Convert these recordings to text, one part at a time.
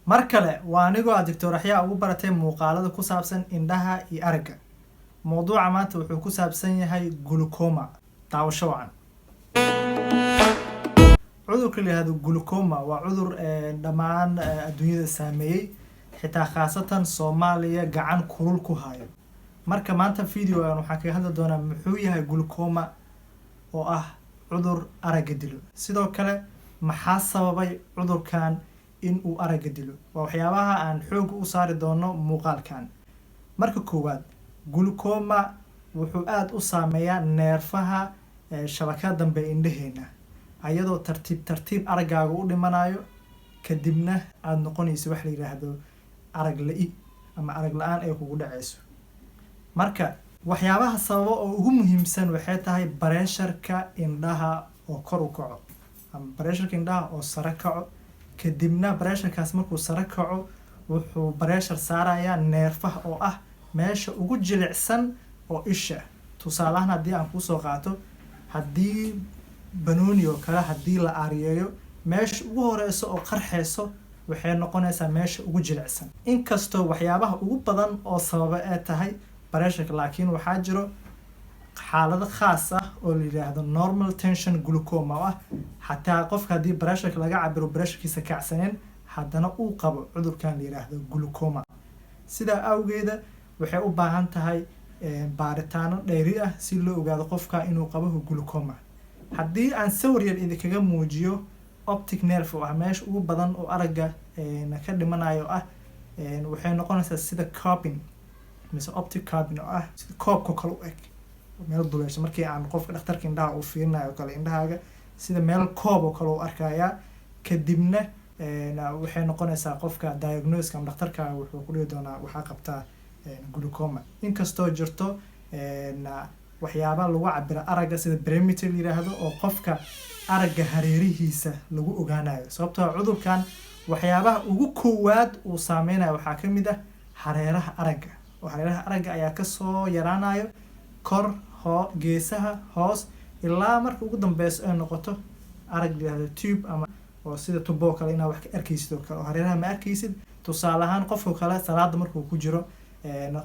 Mar kale waa anigoo ah Doctor Axyaa ugu baratay muuqaalada ku saabsan indhaha iyo aragga. Mowduuca maanta wuxuu ku saabsan yahay glaucoma. Daawasho wacan. Cudurka la yihahdo glaucoma waa cudur dhammaan adduunyada saameeyey, xitaa khaasatan Soomaaliya gacan kulul ku hayo. Marka maanta videogan waxaan kaga hadli doonaa muxuu yahay glaucoma, oo ah cudur aragga dilo. Sidoo kale, maxaa sababay cudurkan in uu aragga dilo? Waa waxyaabaha aan xooga u saari doono muuqaalkan. Marka koowaad, glaucoma wuxuu aada u saameeyaa neerfaha shabakada dambe ee indhaheena, ayadoo tartiib tartiib araggaaga u dhimanayo, kadibna aada noqonayso wax la yidhaahdo arag la-i ama arag la-aan ay kugu dhaceyso. Marka waxyaabaha sababa oo ugu muhiimsan waxay tahay pressure-ka indhaha oo kor u kaco ama pressure-ka indhaha oo sare kaco. Kadibna pressure-kaas markuu sare kaco, wuxuu pressure saarayaa neerfaha, oo ah meesha ugu jilicsan oo isha. Tusaalahaan, haddii aan kusoo qaato, haddii banooni oo kale haddii la aariyeeyo, meesha ugu horeyso oo qarxeyso waxay noqonaysaa meesha ugu jilicsan. Inkastoo waxyaabaha ugu badan oo sababa ay tahay pressure-ka, laakiin waxaa jiro xaalado khaas ah oo la yidhaahdo normal tension glaucoma, oo ah xataa qofka haddii pressure-ka laga cabiro pressure-kiisa kacsaneen, haddana uu qabo cudurkan la yidhaahdo glaucoma. Sidaa awgeeda waxay u baahan tahay baaritaano dheeri ah si loo ogaado qofka inuu qabo glaucoma. Haddii aan sawir yar idinkaga muujiyo optic nerve, oo ah meesha ugu badan oo aragga ka dhimanayo ah, waxay noqonaysaa sida cupping mise optic cupping, oo ah sida koobka kale u eg, meel duleesho. Markii aan qofka dhakhtarka indhaha uu fiirinayo kale indhahaaga, sida meel koob oo kale u arkayaa. Kadibna waxay noqonaysaa qofka diagnosis ama dhakhtarka wuxuu ku dhihi doonaa waxaa qabtaa glaucoma. Inkastoo jirto waxyaaba lagu cabira aragga sida perimeter la yiraahdo, oo qofka aragga hareerihiisa lagu ogaanayo, sababtoo cudurkan waxyaabaha ugu koowaad uu saameynayo waxaa ka mid ah hareeraha aragga, oo hareeraha aragga ayaa kasoo yaraanayo kor, hoo, geesaha, hoos, ilaa marka ugu dambeyso ay noqoto arag la yihahdo tube, ama oo sida tubo kale inaad wax ka arkaysid oo kale, oo hareeraha ma arkaysid. Tusaale ahaan, qofka kale salaada markuu ku jiro,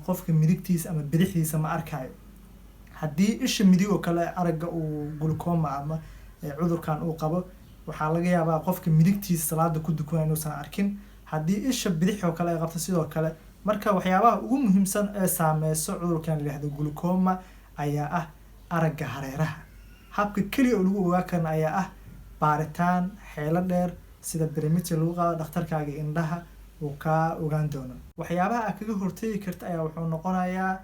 qofka midigtiisa ama bidixdiisa ma arkayo. Haddii isha midig oo kale aragga uu glaucoma ama cudurkan uu qabo, waxaa laga yaabaa qofka midigtiisa salaada ku dukanaya inuusan arkin. Haddii isha bidix oo kale ay qabto, sidoo kale. Marka waxyaabaha ugu muhiimsan ee saameyso cudurkan la yihahdo glaucoma ayaa ah aragga hareeraha. Habka keliya oo lagu ogaa karna ayaa ah baaritaan xeelo dheer sida perimeter lagu qaado, dhakhtarkaaga indhaha uu kaa ogaan doono. Waxyaabaha aad kaga hortegi karta ayaa wuxuu noqonayaa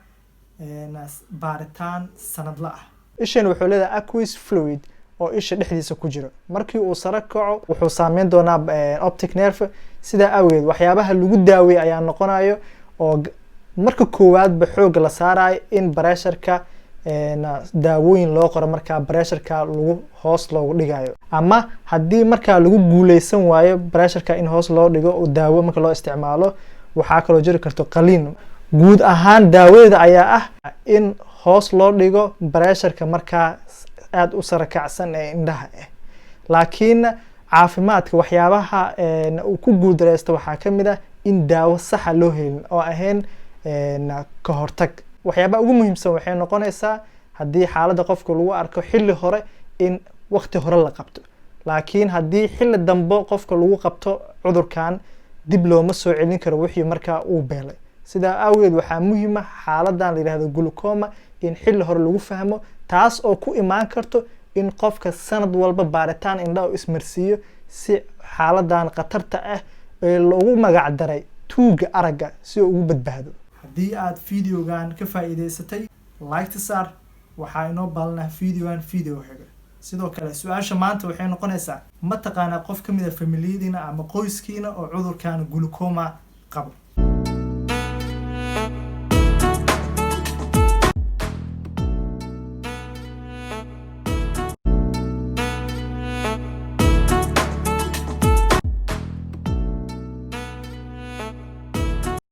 baaritaan sanadla ah. Ishan wuxuu leedahay aqueous fluid oo isha dhexdiisa ku jiro. Markii uu sare kaco, wuxuu saameyn doonaa optic nerve. Sidaa awgeed waxyaabaha lagu daaweeyay ayaa noqonayo oo marka koowaadba xoogga la saarayo in pressure-ka daawooyin loo qoro, markaa pressure-ka lagu hoos loogu dhigayo, ama haddii markaa lagu guuleysan waayo pressure-ka in hoos loo dhigo oo daawo marka loo isticmaalo, waxaa kaloo jiri karto qaliin. Guud ahaan daawadeeda ayaa ah in hoos loo dhigo pressure-ka markaa aada u sare kacsan ee indhaha ah. Laakiin caafimaadka waxyaabaha uu ku guuldareysto waxaa ka mid ah in daawo saxa loo helin oo ahayn ka hortag. Waxyaabaha ugu muhiimsan waxay noqonaysaa haddii xaaladda qofka lagu arko xilli hore, in waqti hore la qabto. Laakiin haddii xilli dambe qofka lagu qabto cudurkan, dib looma soo celin karo wixii markaa uu beelay. Sidaa awgeed waxaa muhiim ah xaaladan la yihahdo glaucoma in xilli hore lagu fahmo, taas oo ku imaan karto in qofka sanad walba baaritaan indhaha u ismarsiiyo, si xaaladan khatarta ah ee loogu magac daray tuuga aragga si uu ugu badbaado. Haddii aad videogan ka faa'iidaysatay, like saar. Waxaa inoo baalanah videogan video xiga. Sidoo kale, su-aasha maanta waxay noqonaysaa: ma taqaanaa qof ka mid a familiyadiina ama qoyskiina oo cudurkan glaucoma qabo?